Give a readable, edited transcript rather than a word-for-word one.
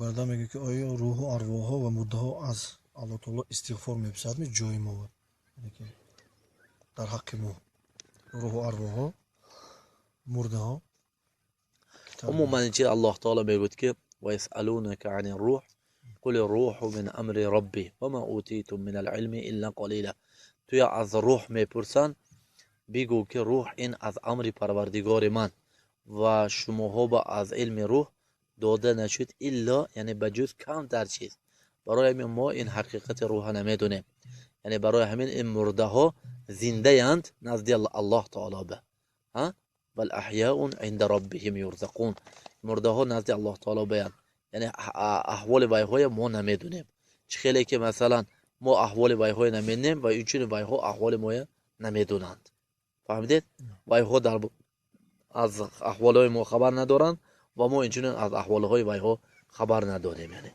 Бародар мегӯяд, ки оё рӯҳу арвоҳҳо ва мурдаҳо аз Аллоҳ таоло истиғфор мепурсадми ҷои мо, яъне ки дар ҳаққи мо рӯҳу арвоҳҳо, мурдаҳо? Умуман, ин чи Аллоҳ таоло мегӯяд, ки ويسألونك عن الروح قل الروح من أمر ربي وما أوتيتم من العلم إلا قليلا. Туя аз рӯҳ мепурсанд, бигӯ, ки рӯҳ ин аз амри Парвардигори ман ва шумоҳо ба аз илми рӯҳ дода нашуд илло, яъне ба ҷуз камтар чиз. Барои ҳамин мо ин ҳақиқати рӯҳа намедонем. Яъне барои ҳамин ин мурдаҳо зиндаянд назди Аллоҳ таоло ба بل أحياء عند ربهم يرزقون. Мурдаҳо назди Аллоҳ таоло баянд, яъне аҳволи вайҳоя мо намедонем. Чӣ хеле ки, масалан, мо аҳволи вайҳоя намедонем ва инчунин вайҳо аҳволи моя намедонанд. Фаҳмидед? Вайҳо дар аз аҳволҳои мо хабар надоранд ва мо инчунин аз аҳволҳои вайҳо хабар надорем, яъне.